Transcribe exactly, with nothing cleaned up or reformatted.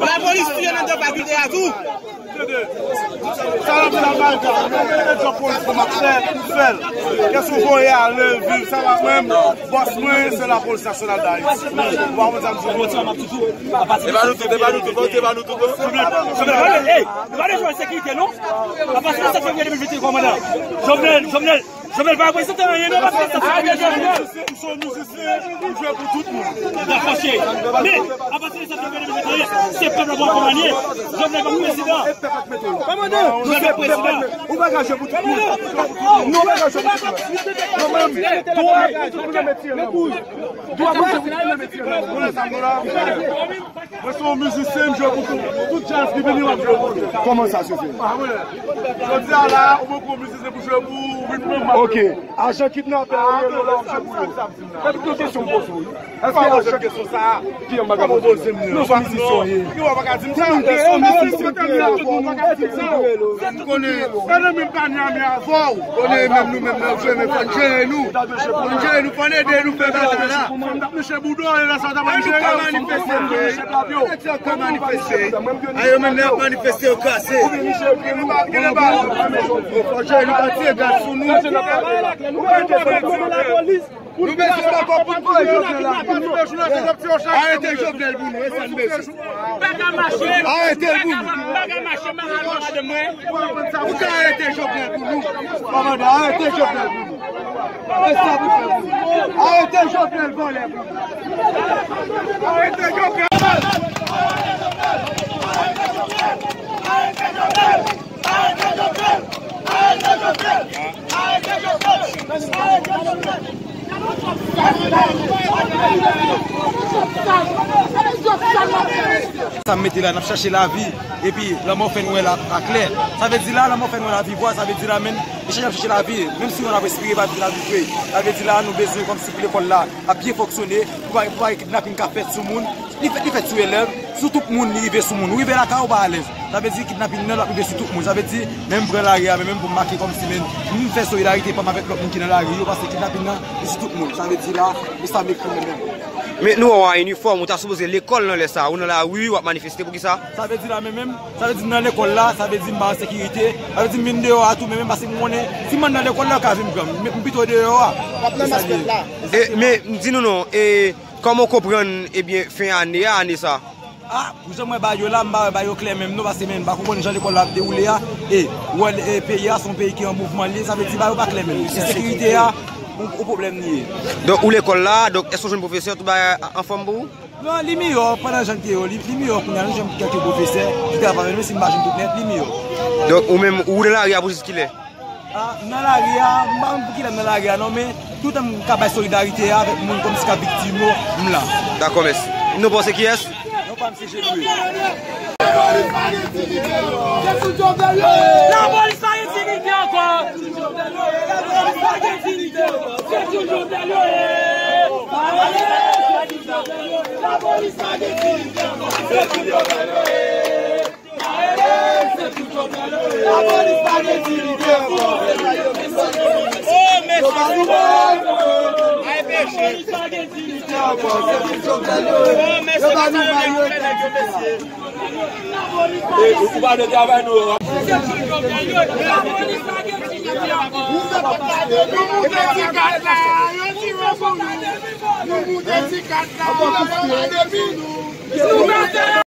Lapolis tiye nan de fakilte a tou. Sa n ap fè a malga, mwen gen de djòb polis mwen ap fè, m fè l. Kèson voye ale, viv, sa pa mwen, bòs mwen, se Lapolis Nasyonal d Ayiti. Ou pa konn sa m di w. E pa nou tout, e pa nou tout, e pa nou tout, non. Jovnèl, jovnèl, gade, ey, gade jwè sekirite, non? Apati de sèt fevriye de mil venteyen, kòmandan. Jovnèl, Jovnèl, Jovnèl pa reprezante anyen, non, apati de sèt fevriye de mil venteyen. M se yon mizisyen, m jwe pou tout moun. Dakò, cheri. Men, apati de sèt fevriye de mil venteyen, se pèp la pou akonpanye. Jovnèl pa prezidan. Jovnèl prezidan. Ou pa ka jwe pou tout moun. Non, ou pa ka jwe pou tout moun. Non, men, dwa pou tout moun nan metye la. Dwa pou tout moun nan metye la. Mwen se yon mizisyen, m jwe pou tout, tout djaz ki vini, m ap jwe pou li. Kòman sa se fè? Ah, wi. Jodi a la, ou poko mizisyen pou jwe pou ritm nan. Ok. Ajan kidnapè yo rele w la, w ap jwe pou yo. Se tout yon kesyon m poze w, wi. Èske ajan kesyon sa a, ki yon bagay poze m nan? Non, se yon mizisyen w ye. Ki w pa ka di m sa? Se yon mizisyen w ye. M konnen. E nan menm pa ni a mi avè w. Konnen menm nou menm nan jwe, men fò n jere nou. Fò n jere nou, fò n ede nou fè batay la. Fò n tap niche bouda, e lè sa w tap niche. Fò n manifeste, fò n manifeste. A yo menm lè y ap manifeste, yo kraze. Fò n jere nou, pa tire gaz sou nou. Nou bezwen dakò pou n touye Jovnèl la. Arete Jovnèl pou nou, e sa n bezwen. Arete l pou nou. Ou ka arete Jovnèl pou nou. Kòmandan, arete Jovnèl pou nou. E sa pou fè pou nou. Arete Jovnèl vòlè pou nou. Arete Jovnèl. Sa m mete la, n ap chache lavi, epi lanmò fè n wè la aklè. Sa vle di la, lanmò fè n wè lavi vwa, sa vle di la, menm, nou chache ap chache lavi, menm si nou ap respire, pa di lavi vre. Sa vle di la, nou bezwen kòmsi pou lekòl la ap byen fonksyone, pou pa, pou pa gen kidnaping k ap fèt sou moun. Li fèt, li fèt sou elèv, sou tout moun, li rive sou moun. Ou rive lakay ou pa alèz. Sa vle di kidnaping nan ap rive sou tout moun. Sa vle di, menm pran lari a, men menm pou m make kòmsi, men, m fè solidarite pa m avèk lòt moun ki nan lari yo, paske kidnaping nan, li sou tout moun. Sa vle di la, e sa m ekri mwen menm. Men nou wè w a inifòm, ou ta sipoze lekòl nan lè sa a, ou nan lari, w ap manifeste, poukisa? Sa vle di la, men menm, sa vle di m nan lekòl la, sa vle di m pa an sekirite, sa vle di m vin deyò a tou, men menm paske m konnen, si m ann nan lekòl la, yo ka vin pran m, m pito deyò a. W ap nan maskèt la. E, men, di nou non, e, Kòman w konprann, ebyen, fen ane a, ane sa? A, pou jan mwen ba yo la, m pa wè ba yo klè menm non, paske men m pa konprann jan lekòl la ap dewoule a. E, ou wè, e, peyi a se yon peyi ki an mouvman li ye, sa vle di ba yo pa klè menm. Ensekirite a, yon, yon pwoblèm li ye. Donk, ou lekòl la, donk, èske w jwenn pwofesè, tout bagay anfòm pou ou? Non, li miyò, pandan jan l te ye, li, li miyò kounye a, nou jwenn kèlke pwofesè ki travay avè nou, si m pa jwenn tout nèt, li miyò. Donk, ou menm, ou nan lari a pou jis kilè? A, m nan lari a, m pa konn pou kilè m nan lari a non, men toutan m ka bay solidarite a avèk moun kòmsi k ap viktim yo, m la. Dakò, mèsi. Non pa w se kiyès? Non pa m se Jedoué. Lapolis pa gen dignite ankò. Lapolis pa gen dignite ankò. Se sou Jovenel yo ye. Lapolis pa gen dignite ankò. Se sou Jovenel yo ye. Lapolis pa gen dignite ankò. Oh, mesye, mesye. Ay, peche. Lapolis pa gen dignite ankò. Se sou Jovenel yo ye. Oh, mesye, mesye, mesye. E, ou pa de travay nou. Se sou Jovenel yo ye. Lapolis pa gen dignite ankò. Nou moute ti kat la, yo tire sou nou. Nou moute ti kat la, yo tire sou nou.